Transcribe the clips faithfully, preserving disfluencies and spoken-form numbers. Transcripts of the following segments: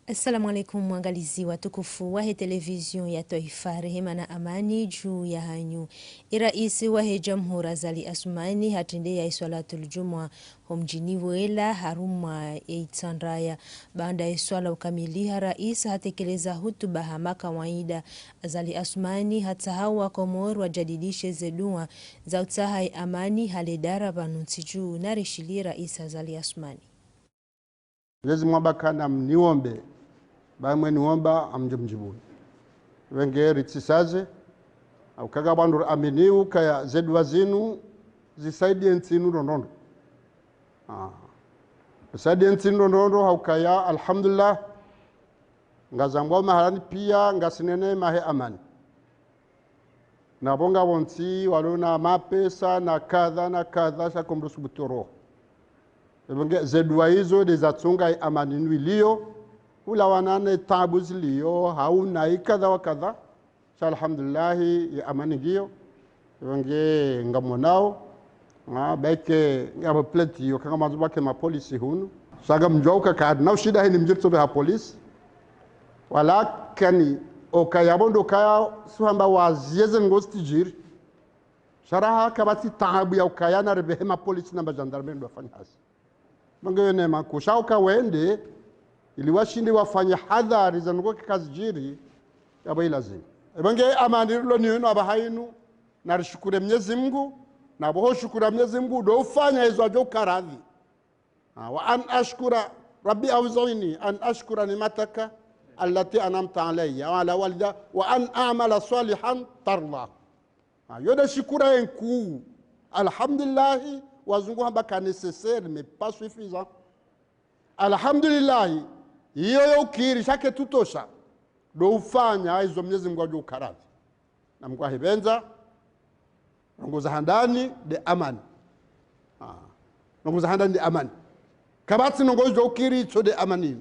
Assalamu alaikum, waangalizi watukufu wahe televizio ya twaifa, rehema na amani juu yahanyu. Ye raisi wahe jamhuri Azali Assoumani hatrende ye swalatul djumwa ho mdjini Wela harumwa ye Itsandraya. Baanda ye swala ukamiliha, raisi hatekeleza hutuba hama kawaida. Azali Assoumani hatsaha wa Komori wajadidishe ze dua za utsaha ye amani hale dara pvanu ntsi juu. Narishiliye raisi Azali Assoumani. Mnyezi Mungu hamba kana mniombe, ba mwe niomba ngamdjo mdjibuni. Wenge ritsisaze, hauka ngapvo wandru raamini ukaya ze dua zinu zisaidiye ntsi inu ndo ndo ndo. Ah. Zisaidiye ntsi inu ndo ndo ndo, haukaya, alhamdulillah, ngazambwao mahalani piya, ngasi ne neema he amani. Na pvo ngapvo ntsi walo na mapesa na kadha na kadha, sha kamdru subutu roho. Epvo nge ze dua izo nde zatsunga ye amani inu iliyo, hulawana ne taabu ziliyo, hauna ye kadha wa kadha. Sha alhamdulillahi, ye amani ngiyo. Epvo nge ngamonao, ah, baike ngapvo plainte iyo, kanga mandzo pvwake mapolisi hunu. Sha ngamdjuwa uka kari na ushida heni mdjiri tsopve ha polisi. Walakini, okaya pvo ndo kaya suhamba waziye ze ndrongoo zitsidjiri. Sha raha kapvatsi taabu ya ukaya na ripvehe mapolisi na majandarme ndo wafanye hazi. Pvo nge yo neema nkuu sha uka wende, ili washinde wafanye hadhari za ndrongoo ke kazidjiri, yapvo ilazimu. Epvo nge amani rilo nayo inu apvaha inu, na rishukuru Mnyezi Mungu, na pvo ho shukuru Mnyezi Mungu, ndo ufanya izo yadjo ukaradhi. Ah, وأن أشكر، رب أوزعني أن أشكر نعمتك التي أنعمت علي وعلى والدي وأن أعمل صالحا ترضاه. Ah, yo nde shukura ye nkuu. Alhamdulillahi, wazungu hamba ka nécessaire, mais pas suffisant. Alhamdulillahi, iyo yo ukiri, sha kaitsutosha. Ndo ufanya izo Mnyezi Mungu yadjo ukaradhi. Na Mungu ahipvendza, ndrongoo za handani nde amani. Ah, ndrongoo za handani nde amani. Kapvatsi ndrongoo idjo ukiri itso nde amani.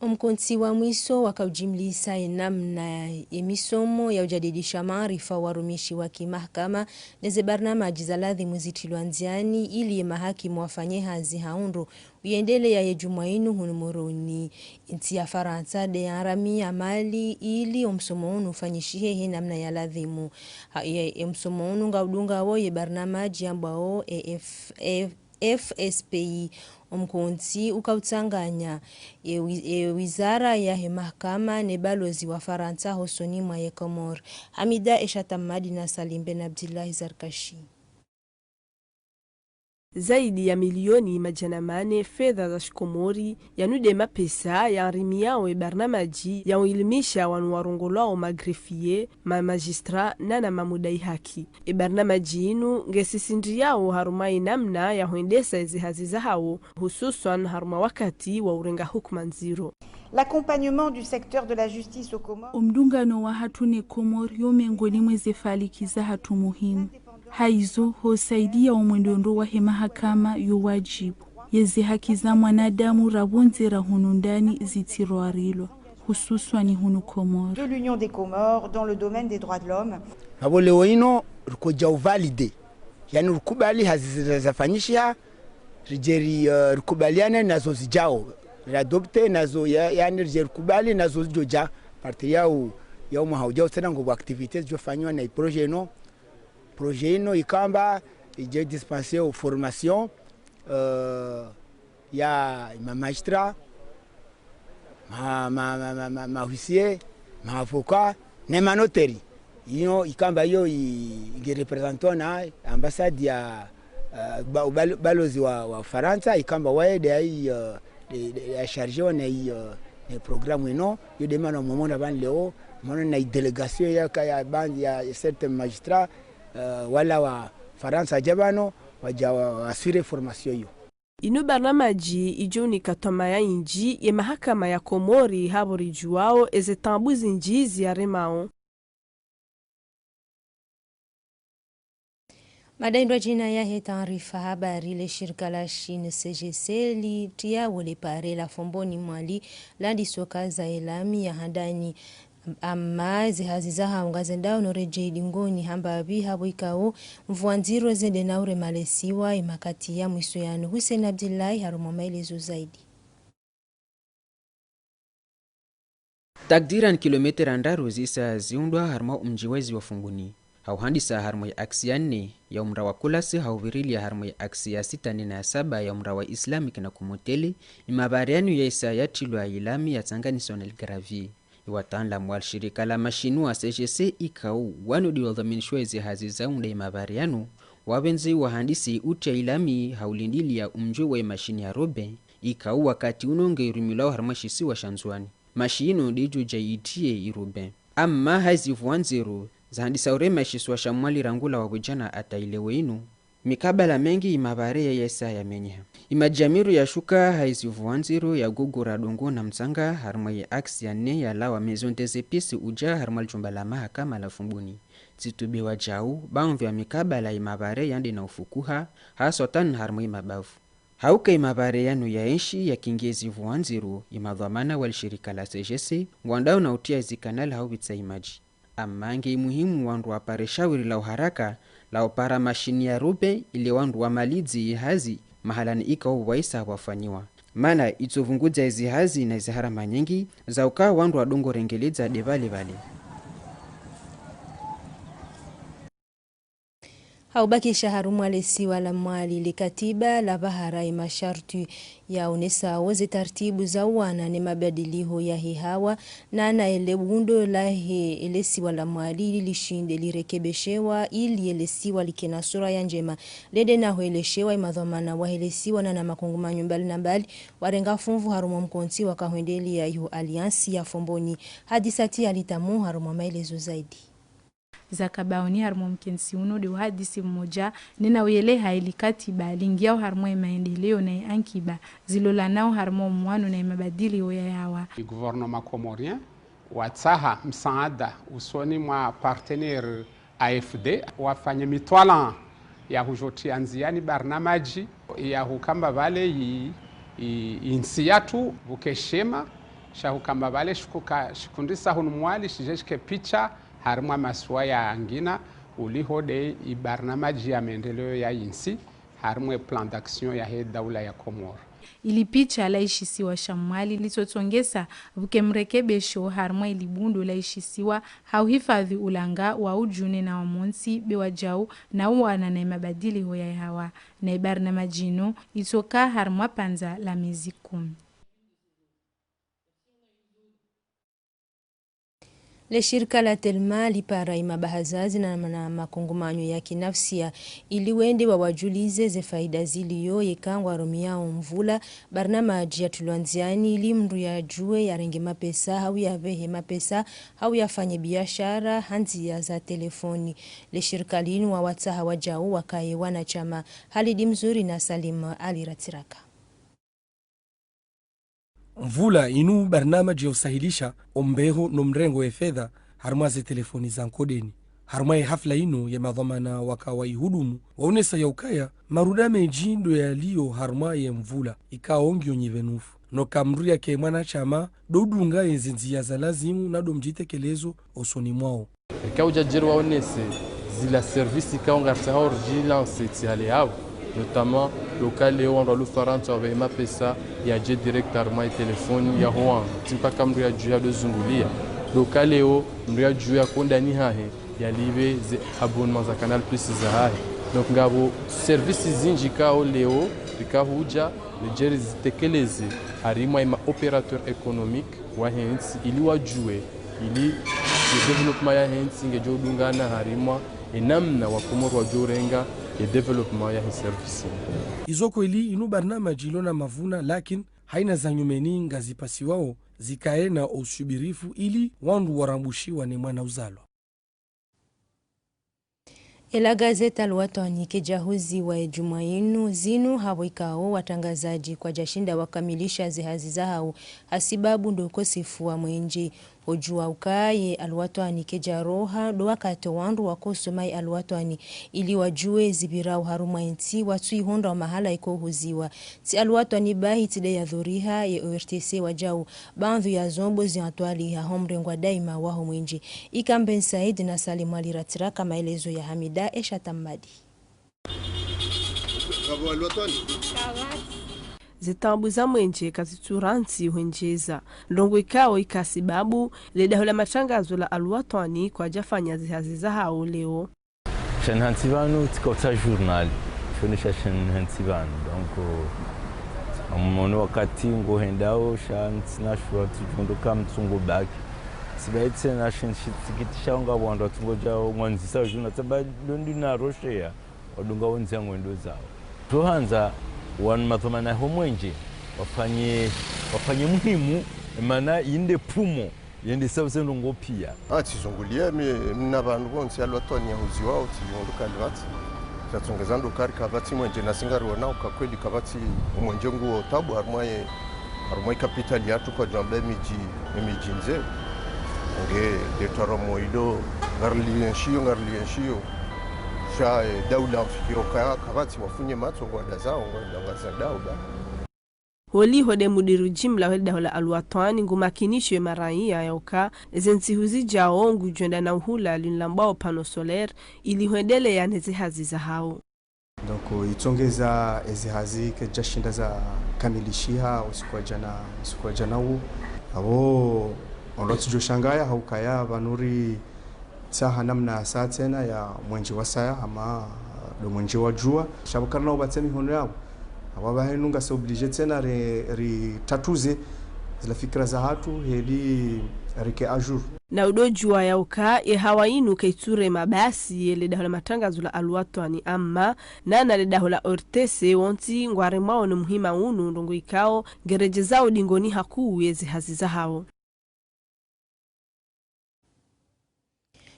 Omkontsi wa mwiso wakaujimlisa ye namna ye misomo ya ujadidisha maarifa warumishi wa kimahakama, neze barnamaji za ladhimu zitrilwa ndziani ili ye mahakimu wafanye hazi ha undru uyendeleya ye djumwa inu hunu Moroni. Ntsi ya Farantsa nde yaramiya mali ili omsomo unu ufanyishihe he namna ya ladhimu. Ha, ye, ye msomo unu ngaudungao ye barnamaji yambwao A F F, F S P I. Omkontsi ukautsanganya ye wi-, ye wizara yahe mahakama ne balozi wa Farantsa hosoni mwa ye Komori. Hamida Eshata Mmadi na Salim Ben Abdillahi Zarkashi. Zaidi ya milioni madjana mane fedha za shikomori, yanu nde mapesa yarimiao ye barnamaji ya uilimisha wanu warongolwao ma greffier, ma magistrat, nana mamudai haki. Ye barnamaji inu nge sisindriyao harumwa ye namna ya hwendesa ezi hazi zahao, hususwan harumwa wakati wa urenga hukuma ndziro. L'accompagnement du secteur de la justice aux Comores. Omdungano wahatru ne Komori yo mengoni mweze faliki zahatru muhimu. Haizo, hosaidia omwendo ndro wahe mahakama yo wajibu. Yeze haki za mwanadamu rapvondze ra hunu ndani zitrilwa rilwa, hususwani hunu Komori. De l'Union des Comores dans le domaine des droits de l'homme. Apvo leo inu rikoja uvalide, yani rikubali hazi za-, zafanyishiha, rije ri, eh, rikubaliane nazo zijao, riadopte nazo, ya-, yani rije rikubali nazo zijoja, partir yau, yau mwaha ujao tsena ngapvo activités zijofanywa na i projet inu. Projet inu ikamba ije dispenser o formation, eh, ya ma magistrat, ma, ma, ma huissier, ma avocat, ne ma notaire. Inu ikamba iyo i, inge représentwa na ambassade ya, eh, ba-, bal-, balozi wa, wa Farantsa, ikamba waye nde ai, eh, nde, nde, ya chargé wa na i, eh, ne programme inu, iyo nde mana mwamona pvanu leo, mwana na i délégation ya ka-, ya ban-, ya certains magistrats, eh, wala wa Farantsa waja pvanu, waja wa, wa assurer formation iyo. Inu barnamaji ijo unika twamaya inji ye mahakama ya Komori hapvo rijuwao eze taabu zinji ziyaremao. Madaindwa jina yahe taarifa habari, le shirika la Chine C G C litriya wo le pare la Fomboni Mwali la ndisoka za ye lami ya handani. Ama ze hazi zahao ngazendao no rejei dingoni hamba pvi hapvo ikao mvua ndziro zende na urema le siwa ye makati ya mwiso yanu. Hussein Abdillahi harumwa maelezo zaidi. Takdiran kilometra ndraru zisa ziundwa harumwa umdji wezi wa Fumbuni. Hauhandisa harumwa ye axe ya nne ya umra wa Kulasi, hauvirilia harumwa ye axe ya sita, nne na ya saba ya umra wa Islamic na Kumoteli, imabare yanu yaisa yatrilwa ilami yatsanganiswa na ligravier. Iwataanlamu wa lishirika la mashinwa C G C ikao wanu de wadhwaminishwa ezi hazi za unda imabare yanu, wapvendze wahandise utria ilami haulindilia umdji wa imashini ya Robin, ikao wakati unu nge irumilwao harumwa shisiwa sha Ndzuani. Mashi inu de ijo ja itrie i Robin. Amma ha izi vua ndziro zahandisa urema ishisiwa sha Mwali rangu la wapvujana ata ileo inu, mikabala mengi imabare ya yesa yamenyeha. Imadjamiru yashuka ha izi vua ndziro yagogora dongo na mtsanga harumwa ye axe ya nne yalawa Maison des Épices uja harumwa lijumba la mahakama la Fumbuni. Tsitube wajau, bamvi ya mikabala imabare yande na ufukuha, haswatan harumwa imabavu. Hauka imabare yanu yaenshi yakinge ezi vua ndziro, imadhwamana wa lishirika la C G C ngwandao na utria ezi kanali haupvitsa imadji. Amma nge imuhimu wandru wapare shawiri la uharaka la upara mashini ya Robin ile wandru wamalidzi ihazi mahalani ikao waisa wafanyiwa. Mana itsovungudza ezi hazi na ezi harama nyengi za uka wandru wadongo rengeledza de pvale pvale. Haubakisha harumwa lesiwa la Mwali, likatiba la bahara imasharti yaonesao ze tartibu za uwana ne mabadiliho ya hihawa, na na ele bundo lahe elesiwa la Mwali ili lishinde lirekebeshewa ili elesiwa likena sura ya njema. Lede na hueleshewa imadhwamana wa helesiwa na na makungumanyo mbali na mbali warenga funvu harumwa mkontsi wakahwendelea iho Alliance ya Fomboni. Hadisati alitamu harumwa maelezo zaidi. Zakabaoni harumwa mkentsi unu de uhadisi mmoja, nena uyeleha ili katiba lingiao harumwa imaendeleo na iankiba zilolanao harumwa umwano na imabadiliho ya yawa. I gouvernement comorien watsaha msaada usoni mwa partenaire A F D wafanye mitwalaa ya hujotria ndziani barnamaji ya hukamba pvale i, i, intsi yatru pvuke shema, sha hukamba pvale shikuka, shikundrisa hunu Mwali shije shike picha harimwa masiwa ya angina, uliho de ibarnamaji ya maendeleo ya intsi harimwa e plan d'action yahe daula ya Komori. Ili picha la ishisiwa sha Mwali litsotsongesa pvuke mrekebesho harimwa ili bundo la ishisiwa ha uhifadhi ulanga wa ujune na wa montsi be wajau na uwana na imabadiliho ya ihawa. Na ibarnamaji inu itsoka harimwa pvandza la mezi kumi. Le shirika la Telma lipara imabahazazi na, na makungumanyo ya kinafsia ili wende wawajulize ze faida zilio yeka ngwarumiao Mvula, barnamaji yatulwa ndziani ili mndru yajue yarenge mapesa, hau yapvehe mapesa, hau yafanye biashara ha ndzia za telefoni. Le shirika linu wawatsaha wajau wakaye wanashama. Halidi Mzuri na Salim Ali Ratsiraka. Mvula inu barnamaji ya usahilisha ombeho no mrengo ye fedha harimwa ze telefoni za nkodeni. Harimwa ye hafla inu ye madhwamana waka waihudumu waonesa ya ukaya maruda menji ndo yalio harimwa ye Mvula ikao ngiyo nyivenufu. No ka mndru yake mwanashama ndo udunga ye zindzia za lazimu na ndo mjitekelezo osoni mwao. Eka uja jeri waonese zila service ikao ngaritsaho ridjilanse tsi hale hapvo, notamment loka leo wandru wa Lufarantsa wapvehe mapesa yaje direct harimwa ye telefoni yaho wandru, tsi mpaka mndru yajue yado zungulia. Loka leo mndru yajue yako ndani hahe yalipve ze abonnement za Canal Plus zahahe. Donc ngapvo service zinji ikao leo rika huja rijeri zitekeleze harimwa ima opérateur économique wahe ntsi ili wajue ili ye développement yahe ntsi ngejo udungana harimwa enamna wa Komori wajo urenga ye développement yahe service. Izo kweli inu barnamaji ilo na mavuna, lakini haina za nyumeni ngazipasiwao zikaye na usubirifu ili wandru warambushiwa ne mwana uzalwa. Ela gazeti Alwatwani kejahuziwa ejumwa inu zinu hapvo ikao watrangazaji kwajashinda wakamilisha zihazi zahao hasibabu ndo ukosefu wa mwenje. Ojua ukaye Alwatwani kejaroha ndo wakati wandru wakosoma ye Alwatwani ili wajue zipvirao harumwa entsi watsuihondra mahala ikohuziwa. Tsi Alwatwani bahi tsi de yadhuriha ye O R T C wajau, baadhwi ya zombo ziantwaliha ho mrengwa daima waho mwenje. Ikamben Said na Salim Ali Ratsiraka, maelezo ya Hamida Esha Tamadi. Zitaabu za mwenje kazitsu rantsi hwendjeza. Ndrongoo ikao ika sababu, le daho la matrangazo la Al-Watwan kwadjafanya zihazi zahao leo. Sha nihantsi pvanu, tsika utsaha journal. Shone sha sha nihantsi pvanu. Donc, euh, amumono wakati ngohendao, sha ntsina shuwa tsi djondo ka mtsungo baki. Sibayi tsena sha ntsikitisha nga wandru watsungo djao mwandzisa journal. Tsamba londi na roshea, wadunga wondzia ngwendo zao. Tsohandza, wanu madhwamana ho mwenje, wafanye, wafanye muhimu, emana yinde pumo, yende sabu ze ndrongoo pia. Ah, tsizungulie, mi, mna pvanu pvontsi Al-Watwan yahuziwao, tsizunguka lipvatsi. Sha tsongeza ndo kari kapvatsi mwenje, nasi ngariwonao uka kweli kapvatsi mwenje nguwo tabu, harumwa ye, harumwa ye kapitali yatru kwadjamba emidji, emidji ndze. Nge, detwaro moido, ngarilienshiyo, ngarilienshiyo. Sha, eh, daula mfikiro kaya, kapvatsi wafunye matso ngwandazao, ngwandazao daula. Holiho nde mudiru jimla hwe le daho la Al-Watwan ngumakinisho ye maraiya ya uka, eze ntsihu zidjao ngudjwenda na uhula linu lambwao panneau solaire, ili hwendelea ne zihazi zahao. Donc, itsongeza ezi hazi kazidjashinda zakamilishiha usiku wa djana, usiku wa djana uwo. Apvo, ondro tsidjo shangaya, ha ukaya, pvanu ri tsaha namna sa tsena ya mwenje wasaya, ama ndo mwenje wa djuwa. Sha pvo karina upvatse mihono yapvo. Apvo apvaha inu ngasi obligé tsena ri, ritatuze zila fikira zahatru, heli rike à jour. Na udo djuwa ya uka, ye hawa inu kaitsu rema basi ye le daho la matrangazo la Al-Watwan, ama, nana le daho la O R T C, wontsi ngwaremwao no muhima unu, ndrongoo ikao, ngeredjezao dingoni hakuu ye zihazi zahao.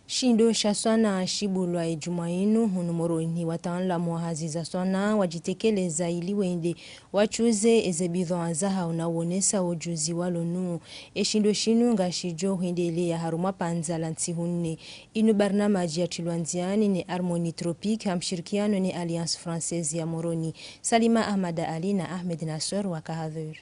Shindo sha swanaa shibulwa ye djumwa inu hunu Moroni. Wataanlamu wa hazi za swanaa wadjitekeleza ili wende watsuze eze bidhwaa zahao na uonesa wo ujuzi walo nao. Eshindo shinu ngashidjo hwendelea harumwa pvandza la ntsihu nne. Inu barnamaji yatrilwa ndziani ne Harmonie Tropique ha mshirikiano ne Alliance Française ya Moroni. Salima Ahmada Ali na Ahmed Nassor waka hadhwir.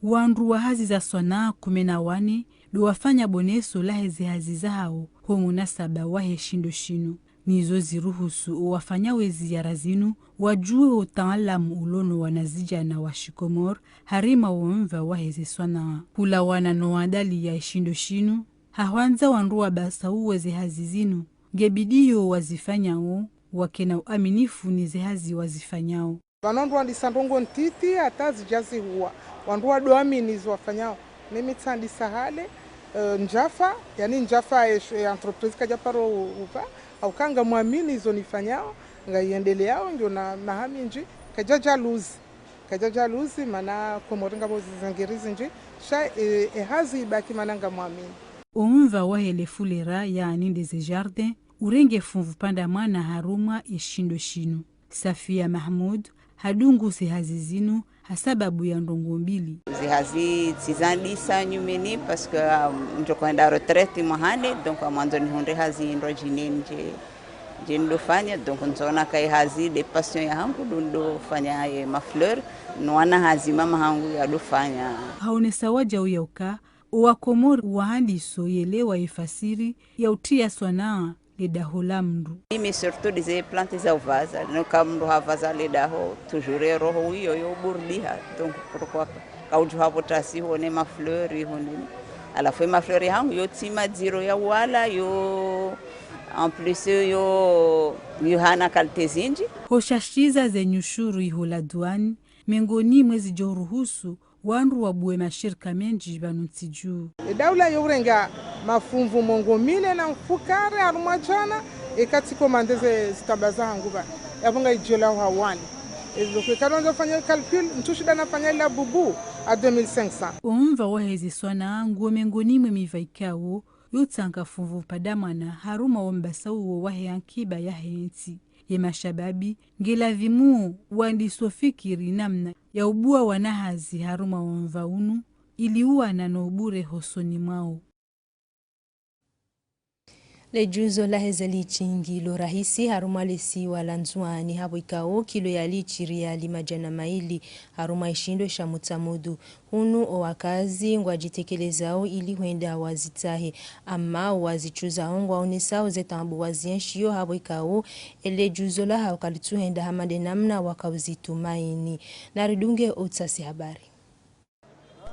Wandru wa hazi za swanaa kume na wane ndo wafanya boneso lahe ze hazi zahao ho munasaba wahe shindo shinu. Nizo ziruhusu owafanya we ziara zinu wadjuwe utaanlamu ulo no wanazidjana wa shikomori harumwa wo mva wahe ze swanaa. Hulawana no wadali ya shindo shinu, ha hwandza wandru wapvasa uwe ze hazi zinu, ngebidiyo wazifanyao, wakena uaminifu ni ze hazi wazifanyao. Pvanu wandru wandisa ndrongoo ntiti hata zidja zihuwa. Wandru wado amini izo wafanyao. Mimi tsandisa hale, eh, ndjafa, yaani ndjafa e, e entreprise kadja paro u-, upva, ha uka ngamwamini izo nifanyao, ngaiyendeleao, ngiyo na, na hamu nyindji, kadja jalousie. Kadja jalousie, mana Komori ngapvo zizingiri zindji, sha, e, e hazi ibaki mana ngamwamini. Omva wahe le fulera, yaani nde ze jardin, urenge funvu pvanda mwana harumwa eshindo shinu. Safia Mahmoud hadungu ze hazi zinu ha sababu ya ndrongoo mbili. Ze hazi tsizandisa nyumeni parce que, um, ndjo kwenda retraite mwahani, donc, um, mwandzo nihundre hazi ndro djineni ndje, ndje ndofanya, donc, ntsona ka ye hazi nde passion yahangu, ndo ndofanya ye mafleur, no wana hazi mama hangu yadofanya. Haonesa wadjau ya uka, owakomori wahandiso yelewa ye fasiri ya utria swanaa le daho la mndru. Mimi surtout des plantes za uvaza, no ka mndru havaza le daho, toujours ye roho wiyo yo burdiha, donc pourquoi pas. Ka udjo hapvo tasi hone mafleur, hone. Halafu ye mafleur yahangu yo tsi madziro ya wala, yo, en plus yo, yo hana qualité zindji. Hoshashiza ze nyushuru iho la douane, mengoni mwe zidjo ruhusu wandru wabuwe mashirika mendji pvanu ntsi dju. E daula yo urenga mafunvu mengo mine na mfukare harumwa djana, eka tsi komande ze zitamba zahangu pvanu. Yapvo ngaidjo lawa hawani. Ezo kwe kalonzo fanya calcul, ntsushinda nafanya ila bubu à deux mille cinq cents. Omva wahe ze swanaa nguwo mengoni mwe miva ikao yo tsanga funvu pvanda mwana harumwa wo mbasa uwo wahe ankiba yahe ntsi. Ye mashababi, ngeladhimu wandiso fikiri namna ya ubuwa wana hazi harumwa wo mva unu, ili uwana no ubure hosoni mwao. Ledjuzo laheze litchi ngilo rahisi harumwa lesiwa la Ndzuani, hapvo ikao kilo ya litchi riali madjana mayili harumwa ishindo sha Mutsamudu. Hunu owakazi ngwadjitekelezao ili hwenda wazitsahe, ama owazitsuzao ngwaonesao zetaabu wazienshio, hapvo ikao eledjuzo lahawo kalitsuhenda hama ndenamna wakauzitumaini. Naridunge otsasi habari.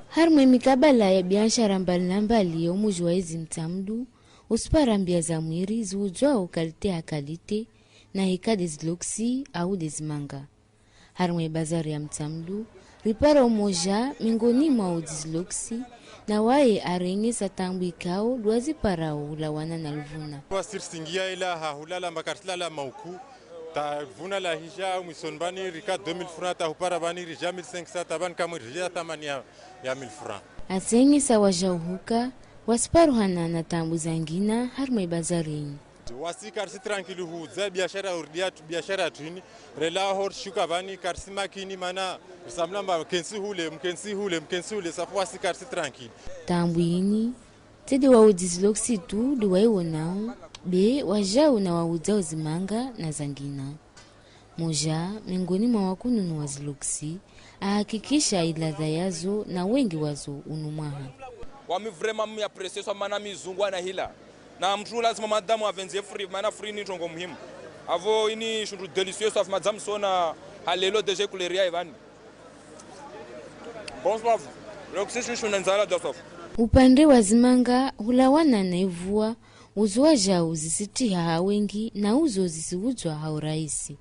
Harimwa emikabala ya biashara mbali na mbali ya omudji wa ezi Mutsamudu, usipara mbia za mwiri ziudzwao kalite ha kalite, na hika de ziloksi au de zimanga. Harimwa ebazari ya Mutsamudu, ripara omoja miongoni mwa audji ziloksi, na waye arenge sa taabu ikao ndo waziparao ulawana na luvuna. Wasirisingia ila hahulala mba karisilala mauku, tavuna lahija mwisoni pvani rika deux mille francs, tahupara pvani rija mille cinq cents, tavani kamwe rija thamani ya, ya mille francs. Asengesa wajau huka wasiparuhana na taabu zangina harimwa ebazarini. Wasi karisi tranquille hudza biashara urdia tu, biashara twini, rela hor shuka pvani karisi makini mana risamlamba mkensi hule, mkensi hule, mkensi hule, safu wasi karisi tranquille. Taabu ini tsi de waudji ziloksi tu de waiwonao, be wajau na waudzao zimanga na zangina. Moja miongoni mwa wakununua ziloksi ahakikisha iladha yazo na wengi wazo unu mwaha. Wami vraiment mi apprécier swafi mana mi zungwa na hila. Na mutru lazima madamu avendze fruit, mana fruit ni trongo muhimu. Apvo ini shundru délicieux swafi madzamu sona halelo déjà kuleria ivani. Bon swafi. Loksi shushu na nzala dja swafi. Upande wa zimanga hulawana na ivua, uzo wajau zisitiha ha wengi na uzo zisiudzwa ha urahisi.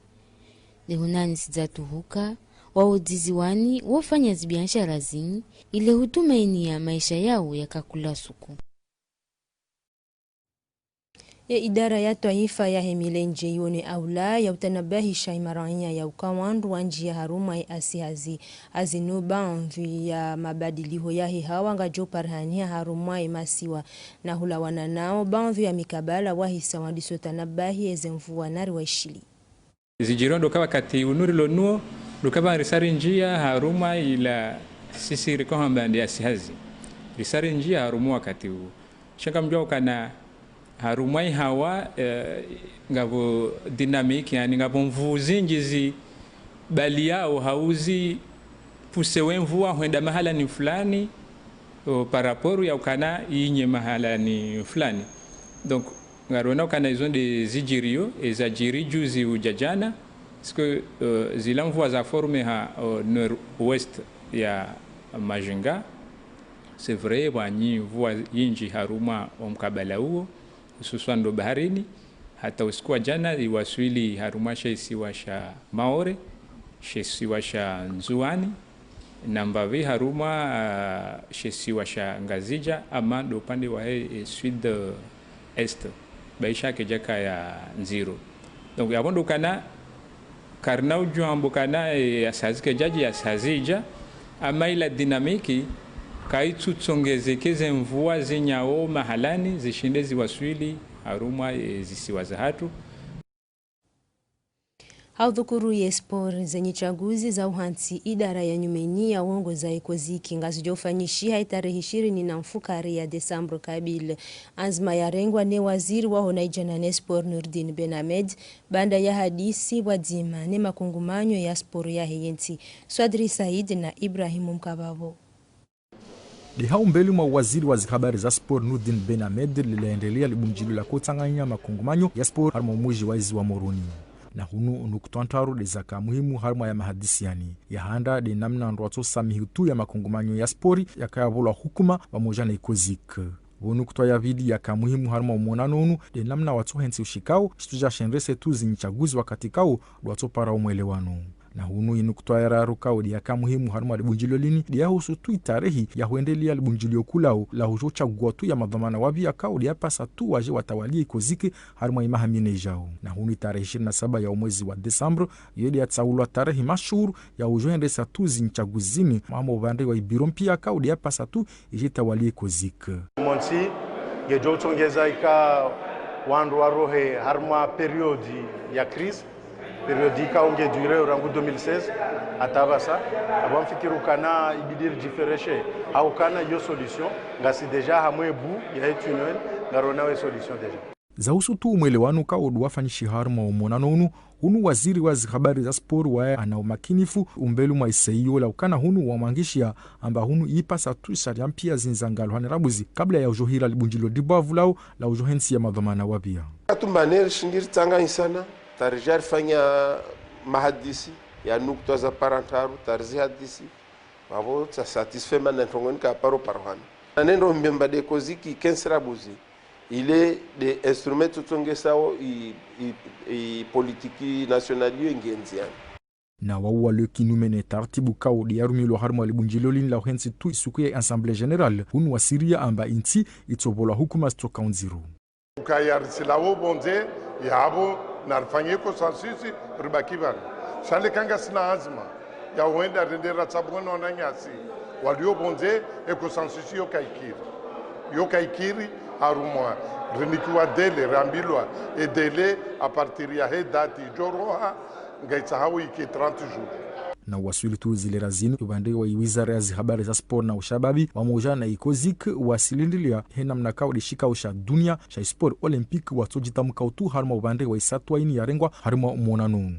Lihunani sidzatuhuka, waudji ziwani wofanya zibiashara zini, ile hutumaini ya maesha yao ya kakula suku. Ye idara ya twaifa yahe milendje iwone aula ya utanabahisha imaranya ya uka wandru wandjia harumwa ye asihazi. Azinu baandhwi ya mabadiliho yahe hawa ngayadjo parihaniha harumwa ye masiwa. Na hulawana nao baandhwi ya mikabala wahisa wandiso tanabahi eze mvua nari waishili. Zidjiri ndo ka wakati unu rilo nuo, ndo ka pvanu risarindjia harumwa ila sisi riko hamba nde asihazi. Risarindjia harumwa wakati uwo. Sha ngamdjuao ukana harumwa ihawa, eh, ngapvo dynamique, yaani ngapvo nvuu zindji zibaliao hau zipousser we mvua hwenda mahalani fulani, o, par rapport ya ukana inye mahalani fulani. Donc, ngarona ukana izo nde zidjirio, ezadjiri juzi udja jana, parce que, euh, zila mvua za former ha, euh, nord-ouest ya Majunga. C'est vrai, pvwanyi mvua yindji harumwa omkabala uwo, hususwan ndo baharini, hata usiku wa jana iwaswili harumwa she isiwa sha Maore, she isiwa sha Ndzuani, na mbapvi harumwa, ah, she isiwa sha Ngazidja, ama ndo upande wahe, eh, sud, eh, est, baisha kayidjakaya ndziro. Donc, yapvo ndo ukana, karina udjuwa amba ukana, eh, asihazi kayidjadji, asihazi idja, ama ila dynamique, kayitsutsongezeke ze mvua zinyao mahalani, zishinde ziwaswili harumwa, eh, zisiwa zahatru. Ha udhukuru ye sport, zenyi tsaguzi za uhantsi idara ya nyumeni ya uongoza ye COSIC ngazidjo ufanyishiha itarehi ishirini na mfukare ya desambro kabili. Anzima yarengwa ne waziri waho na idjana ne sport Nourdine Ben Ahmed, baanda ya hadisi pvwadzima ne makungumanyo ya sport yahe yentsi. Swadri Said na Ibrahim Mkababo. Nde ha umbeli mwa waziri wa zihabari za sport Nourdine Ben Ahmed, lilaendelea libundjilio la kotsanganya makungumanyo ya sport harumwa umuji wa ezi wa Moroni. Na hunu nukutwa ntraru nde zaka muhimu harumwa ya mahadisi yani. Ya handa nde namna ndo watsosamihi tu ya makungumanyo ya sport yakaya pvolwa hukuma pvamoja na i COSIC. Pvo nukutwa ya pvili yaka muhimu harumwa umonano unu nde namna watsohentsi ushikao shitru dja shendrese tu zinyi tsaguzi wakati kao ndo watsopara umwelewano. Na hunu inukutwa ya raru kao nde yaka muhimu harumwa libundjilio lini, nde yahusu tu itarehi ya hwendelea libundjilio kulao la hudjo tsagua tu ya madhwamana wapvi yakao nde yapasa tu waje watawalie i COSIC harumwa imaha mine ijao. Na hunu itarehi ishirini na saba ya umwezi wa desambro, iyo nde yatsaulwa tarehi mashuhuru ya hudjo hendresa tu zinyi tsaguzi zini, mwaha mo upvande wa ibiro mpia kao nde yapasa tu ije itawalie i COSIC. Montsi, ngedjo utsongeza ika wandru warohe harumwa période ya crise, période ika unge duré rangu deux mille seize, hata pvasa, apvo mfikiri ukana ibidi ridjifereshe, ha ukana iyo solution, ngasi déjà hamwe bout ya e tunnel, ngarona we solution déjà. Zahusu tu umwelewano kao ndo wafanyishiha harumwa umonano unu, hunu waziri wa zihabari za sport waye ana umakinifu umbeli mwa isaiyo la ukana hunu wamwangishiha amba hunu ipasa tu sharia mpia zindji zangaliwe hane rabuzi kabla ya ujohira libundjilio dibwavu lao la ujohentsi ya madhwamana wapvia. Katumba neri shindiri tsanganyisana, tarija rifanya mahadisi ya nukta za parantaru, tarizi hadisi, wavo tsa satisfait mana ntrongo nika paro parohana. Na nendo mbemba de koziki kensira buzi, ile de instrument tsongesao i, i, i politique nationale yo ingenziani. Na wauwa le kinume ne taratibu kao de yarumilwa harumwa libundjilio lini la uhentsi tu isuku ya Assemblée Générale, hunu wasiria amba intsi itsovolwa hukuma zitsoka undziro. Ukaya risilawo pvondze, yapvo, na rifanye consensus, ribaki pvanu. Sha leka ngasina anzima ya wenda rendera tsabwano na nyasi, walio pvondze, e consensus yo kaikiri. Yo kaikiri, harumwa, rinikiwa délai, rambilwa, e délai, à partir ya he date, idjoroha, ngaitsahao ike trente jours. Na uwaswili tu zilera zinu, upvande wa iwizara ya zihabari za sport na ushababi, wamoja na ikoziki, wasilindiliya he namna kao de shikao sha dunia, sha isport olympique, watsojitamuka utu harumwa upvande wa isatwa ini yarengwa harumwa umonano unu.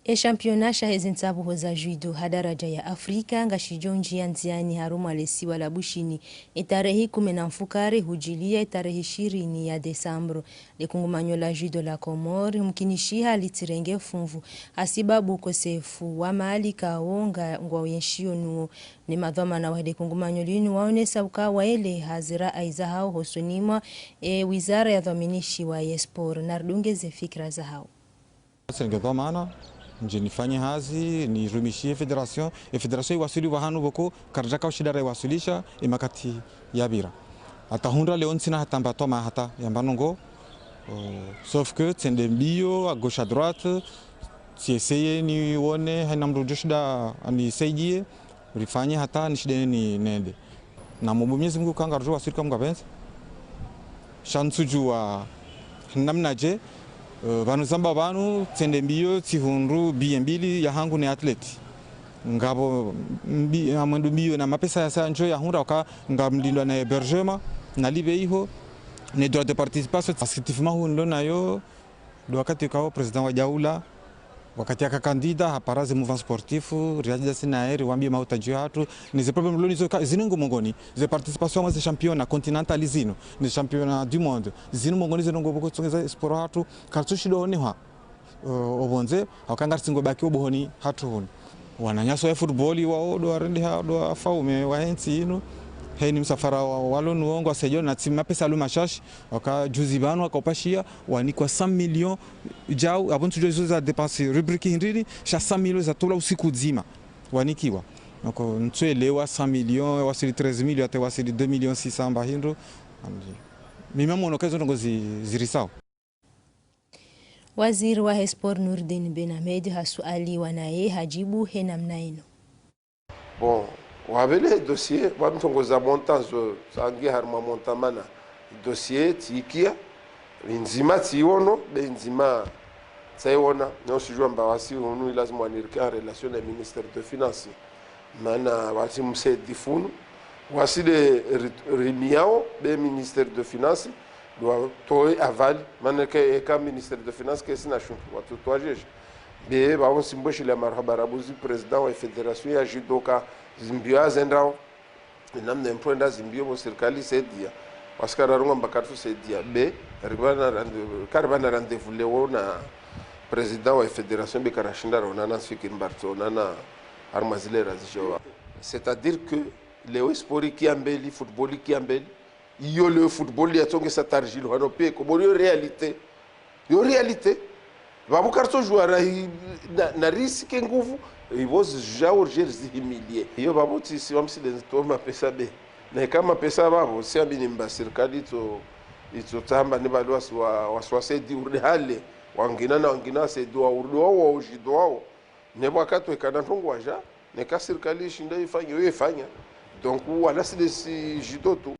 E championnat sha hezi ntsabuho za judo ha daraja ya Afrika ngashijonjia ndziani harumwa lesiwa la Bushini, e tarehi kume na mfukare hujiliya e tarehi shirini ya desambro. Le kungumanyo la judo la Komori humkinishiha litsirenge fumvu hasibabu ukosefu wa mali kao nga ngwa uyenshiyo nuwo. Ne madhwamana wa le kungumanyo linu waonesa uka waeleha zirai zahao hosoni mwa e wizara ya dhwaminishiwa ye sport. Na ridunge ze fikira zahao. Tsirenge dhwamana, ndje nifanye hazi, nirumishiye fédération. E fédération iwaswili pvahanu pvoko, karidjaka ushinda raiwaswilisha, e makati yapvira. Hata hundra leo ntsina hata mba twama hata yamba nongo. Euh, sauf que tsende mbio, à gauche, à droite, tsiessaye nione, haina mndru djoshinda anisaidiye. Rifanye hata nishinde ni nende. Na mumbu Mwenyezi Mungu kanga rujo wasirika Mungu apvendze. Sha ntsudjuwa namna dje, eh, pvanu zamba pvanu, tsende mbio, tsihundru, biye mbili, ya hangu ne athlète. Ngapvo mbi-, amwendu mbio na mapesa yasa ndjo yahundra, waka ngamlindwa na hébergement, na libe iho, ne droit de participation, assertif mahu ndo nayo, ndo wakati kao président wa daula, wakati yaka candidat, hapara ze mouvement sportif, riadja sina eri, wambie mahutadjio hatru, ni ze problème loni zo ka-, zinu ngo mongoni, ze participation mwa ze championnat continental zinu, ni championnat du monde, zinu mongoni zinu ngo pvoko tsongeza sport hatru, karitsushindo onehwa, eh, opvondze, hauka ngaritsingo baki obuhoni hatru hunu. Wananyasi wa football wao ndo warendeha, ndo wafaume wa hentsi inu. Heni msafara wa, walo nuongo, wasejo na tsi mapesa lo mashashi, waka juzi pvanu, waka upashia, wanikwa cent millions djau, apvo ntsudjo izo za dépense rubrique hindrini, sha cent millions za tola usiku dzima. Wanikiwa. Donc, ntsuelewa cent millions, wasili treize millions, hata wasili deux millions six cents mba hindru. Mimi mono ka izo ndrongo zi-, zirisao. Waziri wa he sport Nourdine Ben Ahmed hasualiwa naye hajibu he namna inu. Bon, wapvele dossier, wamtongoza montant zo, sangi harumwa montant mana. Dossier tsikia, ndzima tsiono, be ndzima tsaiona, non sijua mba wasi hunu ilazimu wanirike en relation na ministère de finances. Mana wasi msaidi funu, wasi de ri-, rimiao, be ministère de finances, ndo watoe aval, mana ke, eka ministère de finances ke sina shuntu, watotoa jeje. Be, ba wonsi mbweshile marahaba rabuzi président wa fédération ya judo ka zimbio azendrao. Namna mpwenda zimbio bo sirikali saidia. Wasikara runga mba karitsu saidia. Be, ribana rande-, karibana rendez-vous leo na président wa fédération be karashinda raonana, nsifikiri mba ritsoonana harumwa zilera zijawa. C'est-à-dire que leo sport ikia mbeli, football ikia mbeli, iyo leo football yatsongesa tarjilo hano pia, ko bo yo réalité. Yo réalité. Pvapvo karitso jouer rahi na, na risque nguvu, ipvo zijao rije rizihimilie. Iyo pvapvo tsi, si wamsile nzito mapesa be. Na ika mapesa pvapvo, si amini mba sirikali itso, itso tsamba ni pvali wasi wa, wasi wasaidi urudi hale, wangina na wangina wasaidi wa urudi wao, wa ujido wao. Ne wakati wekana ntrongo waja, neka sirikali ishinda ifanye, yo ifanya. Donc, wala si de si judo tu.